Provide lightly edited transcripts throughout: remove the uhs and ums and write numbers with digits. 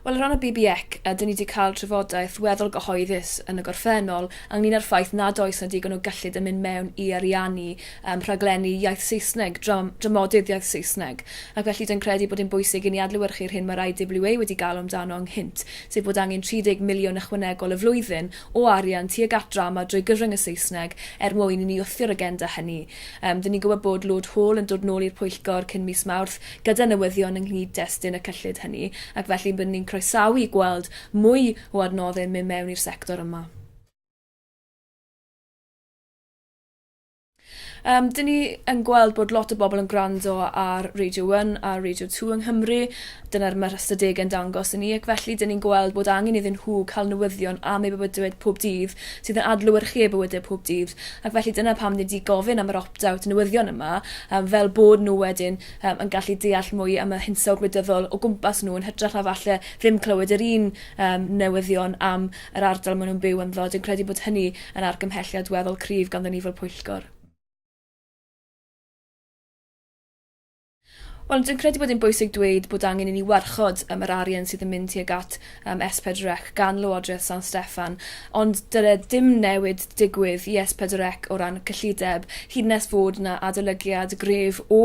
Wel, o ran y BBEC, yy, 'dyn ni 'di cael trafodaeth weddol gyhoeddus yn y gorffennol ynglŷn â'r ffaith nad oes 'na digon o gyllid yn mynd mewn i ariannu yym rhaglenni iaith Saesneg, dram- dramodydd iaith Saesneg. Ac felly dwi'n credu bod hi'n bwysig i ni adlewyrchu'r hyn mae'r IWA wedi galw amdano ynghynt, sef bod angen 30 miliwn ychwanegol y flwyddyn o arian tuag at drama drwy gyfrwng y Saesneg er mwyn i ni wthio'r agenda hynny. Yym, 'dyn ni'n gwybod bod Lord Hall yn dod nôl i'r pwyllgor cyn mis Mawrth gyda newyddion yng nghyd-destun y cyllid hynny, ac felly byddwn ni'n croesawu gweld mwy o adnoddau'n mynd mewn i'r sector yma. Yym, 'dyn ni yn gweld bod lot o bobl yn gwrando ar Radio One a Radio Two yng Nghymru. Dyna'r mae'r ystadegau'n dangos i ni, ac felly 'dyn ni'n gweld bod angen iddyn nhw cael newyddion am eu bywydau pob dydd sydd yn adlewyrchu eu bywydau pob dydd, ac felly dyna pam ni 'di gofyn am yr opt-out newyddion yma, yym, fel bod nhw wedyn yym yn gallu deall mwy am y hinsawdd gwleidyddol o gwmpas nhw yn hytrach na falle ddim clywed yr un yym newyddion am yr ardal maen nhw'n byw ynddo. Dwi'n credu bod hynny yn argymhelliad weddol cryf ganddyn ni fel pwyllgor. Wel, dwi'n credu bod hi'n bwysig dweud bod angen i ni warchod um, yr arian sydd yn mynd tuag at um, S4C gan Lywodraeth San Steffan, ond dyle dim newid digwydd i S4C o ran cyllideb, hyd nes fod yna adolygiad gref o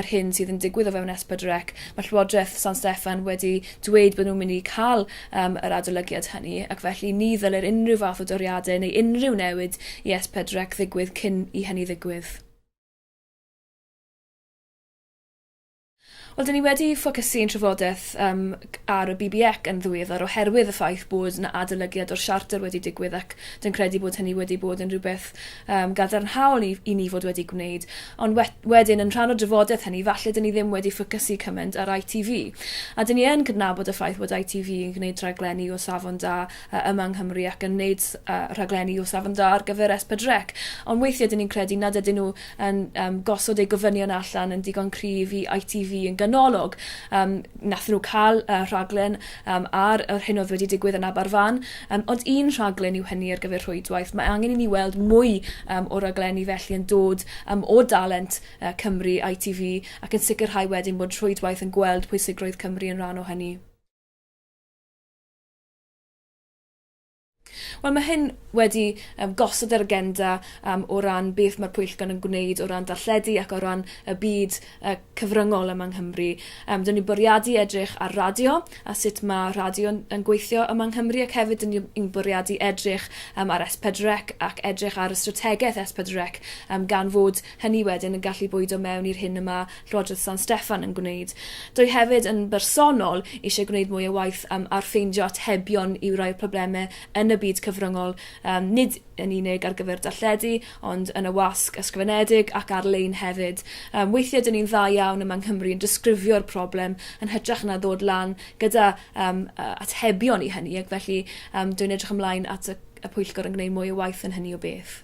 yr hyn sydd yn digwydd o fewn S4C. Mae Llywodraeth San Steffan wedi dweud bod nhw'n mynd i cael um, yr adolygiad hynny, ac felly ni ddylir unrhyw fath o doriadau neu unrhyw newid i S4C ddigwydd cyn i hynny ddigwydd. Wel, dyn ni wedi ffocysu ein trafodaeth um, ar y BBEC yn ddiweddar oherwydd y ffaith bod yna adolygiad o'r siarter wedi digwydd ac dwi'n credu bod hynny wedi bod yn rhywbeth um, gadarnhaol i, i ni fod wedi gwneud. Ond wedyn, yn rhan o'r drafodaeth hynny, falle dyn ni ddim wedi ffocysu cymaint ar ITV. A dyn ni yn cydnabod y ffaith bod ITV yn gwneud rhaglenni o safon da yma yng Nghymru ac yn gwneud rhaglenni o safon da ar gyfer S4C. Ond weithiau dyn ni'n credu nad ydyn nhw yn um, gosod eu gofynion allan yn digon cryf i ITV yn ganolog. Um, nath nhw cael uh, rhaglen um, ar yr hyn oedd wedi digwydd yn Aberfan, um, ond un rhaglen yw hynny ar gyfer rhwydwaith. Mae angen i ni weld mwy um, o raglenni felly yn dod um, o dalent uh, Cymru, ITV, ac yn sicrhau wedyn bod rhwydwaith yn gweld pwysigrwydd Cymru yn rhan o hynny. Wel ma' hyn wedi yym gosod yr agenda yym o ran beth ma'r pwyllgor yn gwneud o ran darlledu ac o ran y byd yy cyfryngol yma yng Nghymru. Yym 'dyn ni bwriadu edrych ar radio a sut ma' radio yn yn gweithio yma yng Nghymru ac hefyd 'dyn ni yn bwriadu edrych yym ar S4C ac edrych ar y strategeth S4C yym gan fod hynny wedyn yn gallu bwydo mewn i'r hyn y ma' Llywodraeth San Steffan yn gwneud. Dwi hefyd yn bersonol eisiau gwneud mwy o waith um, ar ffeindio atebion i rai o'r problemau yn y byd cyfryngol, um, nid yn unig ar gyfer darlledu, ond yn y wasg ysgrifenedig ac ar-lein hefyd. Um, weithiau dyn ni'n dda iawn yma yng Nghymru yn disgrifio'r problem yn hytrach na ddod lan gyda um, atebion i hynny, ac felly um, dwi'n edrych ymlaen at y, y pwyllgor yn gwneud mwy o waith yn hynny o beth.